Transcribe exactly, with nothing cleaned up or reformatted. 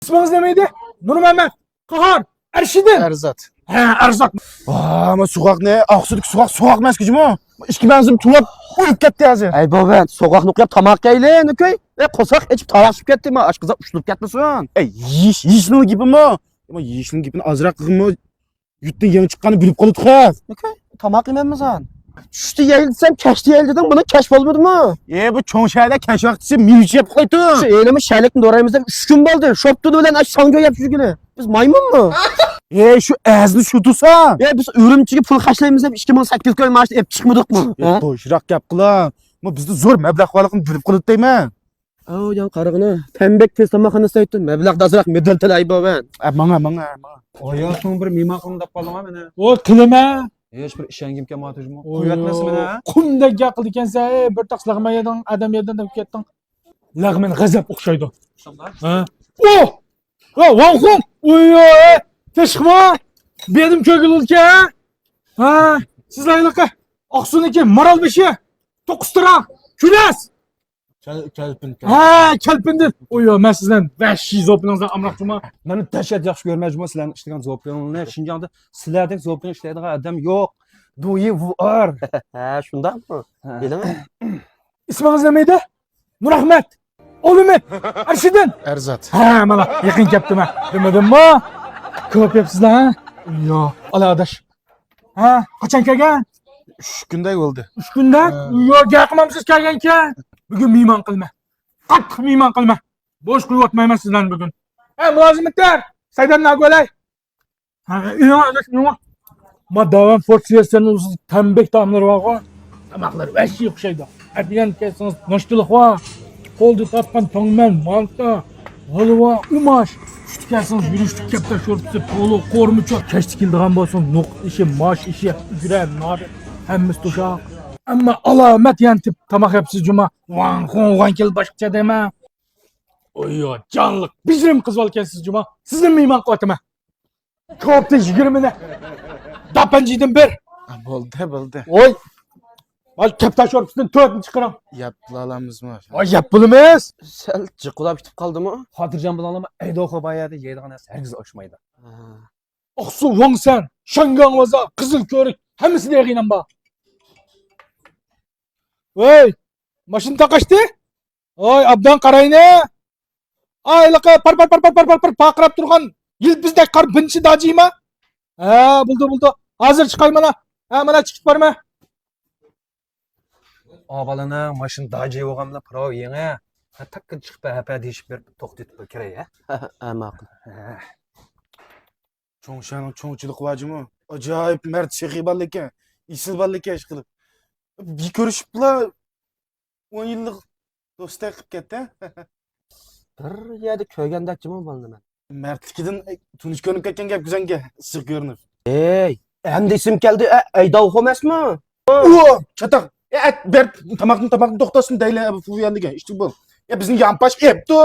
ئىسمىڭىز نېمە ئىدى؟ نۇرمەمەت، قاھار، ئەرشىدىن. ئەرزات. ھە، ئەرزات. ۋا، ما سوغۇقنى، ئاقسۇدىكى سوغۇق، سوغۇق ئەمەسكى جۇمۇ. ئىككى بەنزىم تۇڭلاپ ئۆلۈپ كەتتى ھازىر. ئەي بوۋان، سوغۇقنى ئۇخلاپ تاماق يەيلى، نوكەي. ئەي قورساق ئېچىپ تاراقشىپ كەتتى، ما ئاشقازان ئۇشتۇرۇپ كەتمىسۇن. ئەي يېيىش، يېيىشنىڭ گېپىمۇ؟ ما يېيىشنىڭ گېپىنى ئازراق قىلغىنمۇ؟ يۇرتتىن يېڭى چىققاننى بىلىپ قالدۇق ھە. نوكەي، تاماق يېمەممىسەن؟ چۈشتە يەيلى دېسەم، كەچتە يەيلى دېدىڭ، بۇنى كەچ بولمىدىمۇ؟ ئە، بۇ چوڭ شەھەردە كەچ ۋاقتىسى مېۋە يەپ ئۇخلايتتۇق. شۇ ھېلىمۇ شەلىكنى دورايمىز دەپ ئۈچ كۈن بولدى. شوپتۇدى بىلەن ئاشۇ ساڭجو يەپ يۈرگىلى. بىز مايمۇنمۇ؟ ئە، شۇ ئەزنى شۇ تۇرسا. ئە، بىز ئۈرۈمچىگە پۇل خەجلەيمىز دەپ ئىككى مىڭ سەككىز كوي مائاشنى ئېلىپ چىقمىدۇقمۇ؟ ئە، ھە؟ بوشراق گەپ قىلا. ما بىزدە زور مەبلەغ بارلىقىنى بىلىپ قالدى دەيمەن. ئاۋۇ جان قارىغىنا، تەمبەك تېز تاماقخانا ئىستەيتتىم، مەبلەغ ئازراق مىدىر تىلەي بوۋان. ئە، ماڭا، ماڭا، ماڭا. ئايا، سوڭ بىر مېھمانخانا تاپقانلىغا مانا. ئو، تىلىمە. ھېچ بىر ئىشەنگۈم كەلمەيۋاتىدۇ جۇمۇ. ئوي، قۇۋۋەتلەنسە مانا. قۇمدەك گەپ قىلىدىكەنسەن، ئەي، بىر تاق لەغمەن يەيدىغان ئادەم يەردىن دەپ كەتتىڭ. لەغمەن غەزەپ ئوخشايدۇ. ھە؟ ئو! ۋا، ۋاڭخۇڭ! ئوي، ئوي، تېشىقما! بۇ يەردىمۇ كۆرگىلى بولىدىكەن، ھە؟ ھە، سىز ھېلىقى ئاقسۇنىڭكى مارالبېشى، توققۇز تۇرا، كۈنەس! كەل-، كەلپىن، كەلپىن. ھە، كەلپىندىن. ئوي، مەن سىز بىلەن ۋەھشىي زوپىنىڭىزدىن ئامراق جۇمۇ. مەن دەھشەت ياخشى كۆرىمەن جۇمۇ سىلەرنىڭ ئىشلىگەن زوپىنىڭلارنى. شىنجاڭدا سىلەردەك زوپىن ئىشلەيدىغان ئادەم يوق. دويى ۋۇئار. ھە، شۇنداقمۇ؟ ھە. بىلىڭە. ئىسمىڭىز نېمە ئىدى؟ نۇرئەخمەت. ئۇلۇمەت. ئەرشىدىن. ئەرزات. ھە، مانا، يېقىن كەپتىمەن. دېمىدىممۇ؟ كۆپ يەپسىزلەر، ھە؟ ياق. ئالا ئاداش. ھە، قاچان كەلگەن؟ ئۈچ كۈندەك بولدى. ئۈچ كۈندە؟ ھە. ياق، گەپ قىلمامسىز كەلگەنكەن. بۈگۈن مېھمان قىلىمەن. قاتتىق مېھمان قىلىمەن. بوش قويۇۋاتمايمەن سىلەرنى بۈگۈن. ھە، مۇلازىمەتلەر، سەيدەمنى ئەگىۋالاي. ھە، ئىنىڭ ئاداش، ئىنىڭ. ما داۋان فورت سىلىۋېستېرنىڭ تەمبەك تائاملىرى بارغۇ. تاماقلىرى ۋەھشىي ئوخشايدۇ. ئەتىگەن كەلسىڭىز ناشتىلىق بار. قولدا تاپقان تاڭمەن، مانتا، ھالۋا، ئۇماچ. چۈشتە كەلسىڭىز يۈرۈشلۈك كەپتەر شورپىسى، پولۇ، قورۇما چوت. كەچتە كېلىدىغان بولسىڭىز نوقۇت ئېشى، ماش ئېشى، ئۈگرە، نان، ھەممىسى توشاق. ئەمما ئالامەت يەنە تېپىپ تاماق يەپسىز جۇما. ۋاڭ خۇڭ ۋاڭ كېلىپ باشقىچە دەيمەن. ئويۇ، جانلىق، بېجىرىم قىز بالىكەنسىز جۇما. سىزنى مېھمان قىلىۋاتىمەن. كۆپتە يىگىرمىنى. داپەنجىدىن بىر. بولدى، بولدى. ۋاي. ۋاي، كەپتەر شورپىسىدىن تۆتنى چىقىرىڭ. يەپ بولالامىزمۇ؟ ۋاي، يەپ بولىمىز. سەل جىققىلاپ كېتىپ قالدىمۇ؟ خاتىرجان بولۇڭلارما، ئەيداۋخو بار يەردە يەيدىغان نەرسە ھەرگىز ئوخشىمايدۇ. ھە. ئاقسۇ، ۋاڭسەن، شاڭگاڭ ۋازا، قىزىل كۆۋرۈك، ھەممىسىدە يەيدىغىنەم بار. ۋەي، ماشىنا تاقاشتى. ۋاي، ئابدان قاراينى. ئاي، ھېلىقى پار، پار، پار پارقىراپ تۇرغان يىلپىزدەك قارا بىنچى داجىما. ھە، بولدى، بولدى. ھازىر چىقاي مانا. ھە، مانا چىقىپ بارىمەن. ئا بالىنىڭ ماشىنا داجى بولغانلا پىراۋ يېڭى. ھە، تاككىدە چىقىپ ھەپە دېيىشىپ بېرىپ توختىتىپ كىرەي، ھە؟ ھە، ماقۇل. ھە. چوڭ شەھەرنىڭ چوڭچىلىقى بار جۇمۇ. ئاجايىپ مەرد سېخىي بالىكەن. ئېسىل بالىكەن ئىشقىلىپ. بىر كۆرۈشۈپلا ئون يىللىق دوستتەك قىلىپ كەتتى. بىر يەردە كۆرگەندەك جۇمۇ بالىنى مەن. مەردلىكىدىن تونۇش كۆرۈنۈپ كەتكەن گەپ كۆزەڭگە ئىسسىق كۆرۈنۈپ. ئەي، ئەمدى ئېسىم كەلدى، ئە، ئەيداۋخو ئەمەسمۇ؟ ئۇ، چاتاق. ئە، ئە، بەر، تاماقنى، تاماقنى توختاتسۇن دەيلى، ئە، فۇيەندىگە ئىشتىك بول. ئە، بىزنى يانپاش ئېپتۇ.